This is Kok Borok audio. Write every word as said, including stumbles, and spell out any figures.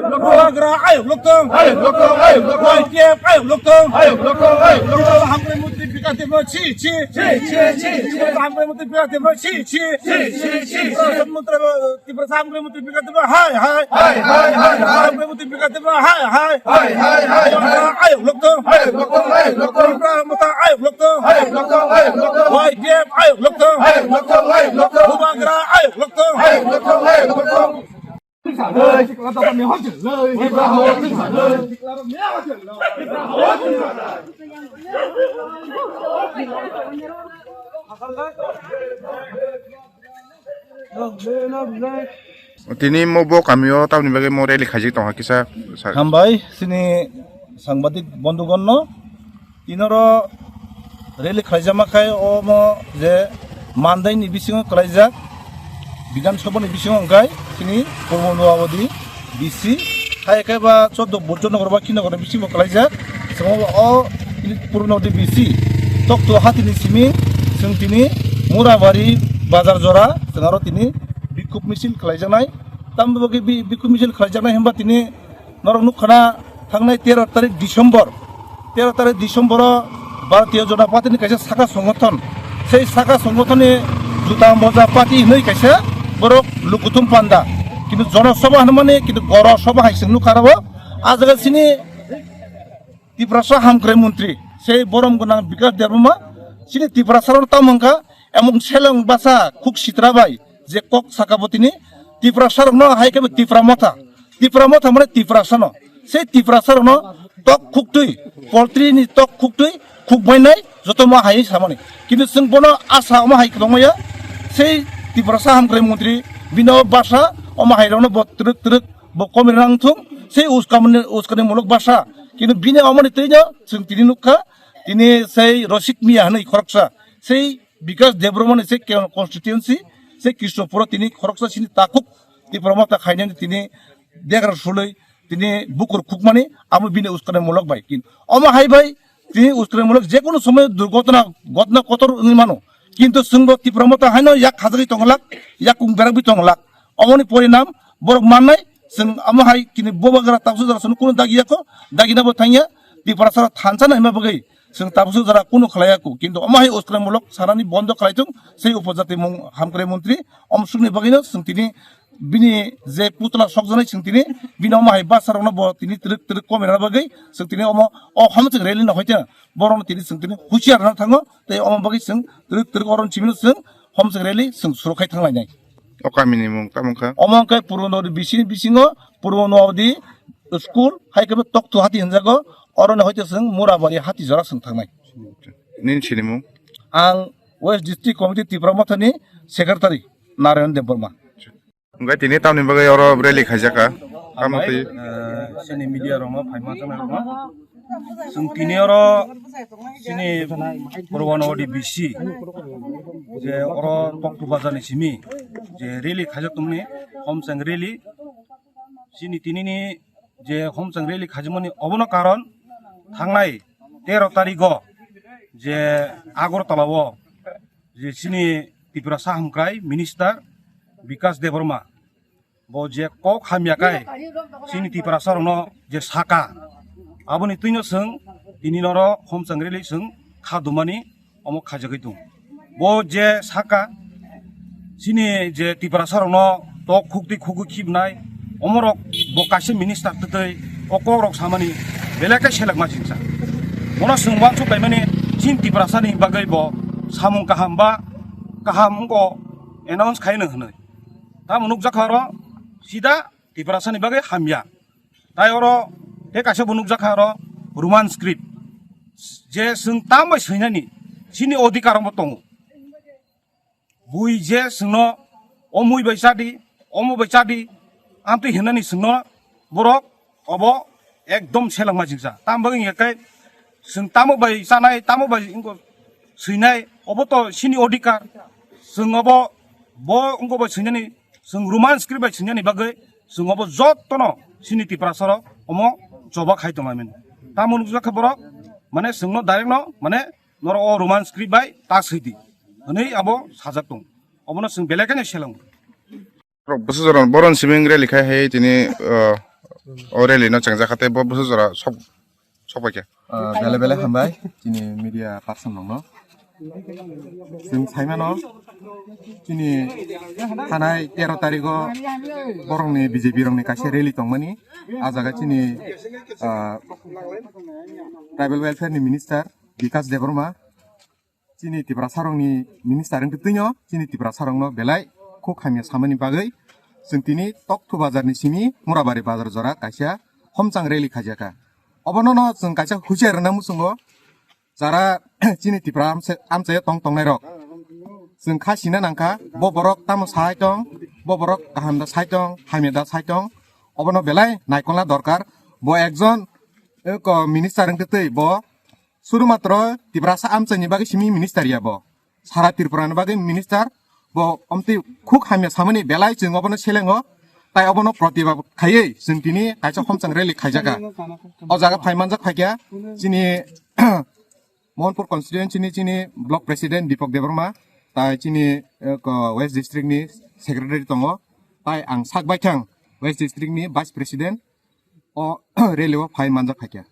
Bubagra ayuk lokthung. Ayuk lokthung, ayuk lokthung. Y T F ayuk lokthung. Ayuk lokthung, ayuk lokthung. Hamkrai mantri Bikash Debbarma chi chi. Chi, chi, chi, chi. Hamkrai mantri Bikash Debbarma chi chi. Chi, chi, chi, chi. Tiprasa mantri, Tiprasa hamkrai mantri Bikash Debbarma hai hai. Hai, hai, hai, hai. Hamkrai mantri Bikash Debbarma hai hai. Hai, hai, hai, hai. Bubagra ayuk lokthung. Ayuk lokthung, ayuk lokthung. Tipra Motha ayuk lokthung. Ayuk lokthung, ayuk lokthung. Y T F ayuk lokthung. Ayuk lokthung, ayuk lokthung. Bubagra ayuk lokthung. Ayuk lokthung, ayuk lokthung. Tini mo bo kamio tamni bagwi mo rally khaijak tongkha kisa sa. Hambai chini sangbadik bondhugonno. Tinoro rally khlaijakma khai omo je mandaini bisingo kwlaijak Bidhan Sabhani bisingo hwnkhe chini Purbo Noyabadi B C hai khe ba choddo Burjanagar ba Kinagar bisingo kwlaijak. Chwng o chini Purbo Noyabadi B C Tokto hatini simi chwng tini Murabari bazar jora chwng aro tini bikhub misil khlaijaknai. Tamni bagwi bi-, bikhub misil khlaijaknai hwnba tini norok nukha na thangnai tero tarik December, tero tarik December o Bharatiya Janata Party ni kaisa saka songothon, sei saka songothon ni juta moja party hinwi kaisa borok lukuthum panda, kintu Jana Sabha hwnmani kintu Goro Sabha hai se nukha rw. A jaga chini Tiprasa hamkrai mantri sei borom gwnang Bikash Debbarma chini Tiprasa rok tamo wngkha emon seleng basa khuk sitra bai je kok saka bo tini Tiprasa rokno hai khe Tipra Motha Tipra Motha mane Tiprasano. Sei Tiprasarokno tok khuktwi, poultry ni tok khuktwi khukbainai joto ma hai samani. Kintu chwng bono asa omo hai kwbangmaya. Sei Tiprasa hamkrai mantri bino basa omo hai rokno bo twrwk twrwk bo komirang thung. Sei uskamani, uskanimulok basa. Kintu bini omoni twino chwng tini nukha. Tini sei Rosik Miya hwnwi khoroksa. Sei Bikash Debbarmani sei constituency, sei Krishnapuro tini khoroksa sini takhuk Tipra Motha khainani tini degra sulwi tini bukur khukmani amo bini uskanimulok bai. Kin-, omo hai bai tini uskanimulok je kono somoy durghotona, ghotona kotor wngwi mano. Kintu chwngbo Tipra Motha haino yak khajagwi tonglak, yak kung berakgwi tonglak. Omoni porinam borok mannai, chwng omo hai kini Bubagra tabsu jora chwng kunu dagi yako, dagina bo thangya, Tiprasa thansa naima bagwi chwng tabsu jora kunu khlaiya ku. Kintu omo hai uskanimulok sanani bondo khlai thung, sei upojati mung hamkrai mantri, omo sukni bagwino chwng tini bini je putla sokjaknai chwng tini bini omo hai bwsarokno bo tini twrwk twrwk komirna bagwi chwng tini omo o homchwk rally no hoite borokno tini chwng tini husiar rwna thango tei omo bagwi chwng twrwk twrwk oro chimino chwng homchwk rally chwng suru khai thanglainai. O kamini mung tamo wngkha? Omo wngkha Purbo Noyabadi B C ni bisingo Purbo Noyabadi school hai khe Tokto hati hinjago, oro no hoite chwng Murabari hati jora chwng thangnai. Nini sinimung? Ang West District Committee Tipra Mothani Secretary Narayan Debbarma. Hwnkhe tini tamni bagwi oro rally khaijak kha? Tamo twi? Eh, chini media rokno phaima chana rokno. Chwng tini oro chini Purbo Noyabadi B C je oro Tokto bazar ni simi je rally khaijak tongmani, Homchang rally. Chini tini ni je Homchang rally khaijakmani obono karon thangnai tero tarigo je Agartala o je chini Tiprasa hamkrai minister Bikash Debbarma bo je kok hamya kai chini Tiprasa rokno je saka, aboni twino chwng tini noro Homchang rally chwng kha dumani omo khaijagwi tongo. Bo je saka chini je Tiprasa rokno tok khukti khukwi khibnai, omorok bo kaisa minister twtwi o kok rok samani belai khe selekma singsa. Bono chwng uansuk laimani chini Tiprasa ni bagwi bo samung kaham ba kaham wngkho announce khaino hwnwi. Tamo nukjakha oro sida Tiprasa ni bagwi hamya. Tai oro tei kaisa bo nukjakha oro Roman script. Je chwng tam bai swinani chini odhikar bo tongo. Bui je chwngno omui bai chadi, omo bai chadi, amtwi hinani chwngno borok obo ekdom selengma jingsa. Tam bagwi hingkhe chwng tamo bai chanai, tamo bai wngkho swinai, obo to chini odhikar. Chwng obo bo wngkho bai swinani, chwng Roman script bai swinani bagwi chwng obo jotono chini Tiprasa rok omo choba khai tongmani. Tamo nukjakha borok mane chwngno direct no mane norok o Roman script bai ta swi di hwnwi abo sajak tong. Obono chwng belai kheno selang. Borok bwsajora boron simi wngre likhai hai tini, ah, O rally no chengjakha tei bo busu jora sok, sok bai khe. Ah, bele bele hambai chini media person rokno. Chwng saimano chini thanai tero tarigo borokni B J P rokni kaisa rally tongmani. A jaga chini, ah, tribal welfare ni minister Bikas Debbarma, chini Tiprasa rokni minister wngtwi twino chini Tiprasa rokno belai khuk hamya samani bagwi chwng tini Tokthu bazar ni simi Murabari bazar jora kaisa homchang rally khaijakha. Obono no chwng kaisa husiar rwna muchungo, jara chini Tipra amchai, amchaio tong tongnai rok. Chwng kha sina nangkha, bo borok tamo sai tong, bo borok kaham da sai tong, hamya da sai tong, obono belai naikolna dorkar. Bo ekjon, eh, ko minister wngtwi twi bo Suru matro Tiprasa amchaini bagwi simi minister ya bo. Sara Tripura ni bagwi minister bo omtwi khuk hamya samani belai chwng obono selengo. Tai obono protibad khaiwi chwng tini kaisa homchang rally khaijaka. O jaga phai manjak phaikya chini Mohanpur constituency ni chini block president Deepak Debbarma, tai chini, eh, ko West district ni secretary tongo, tai ang sak baithang West district ni vice president o rally o phai manjak phaikya.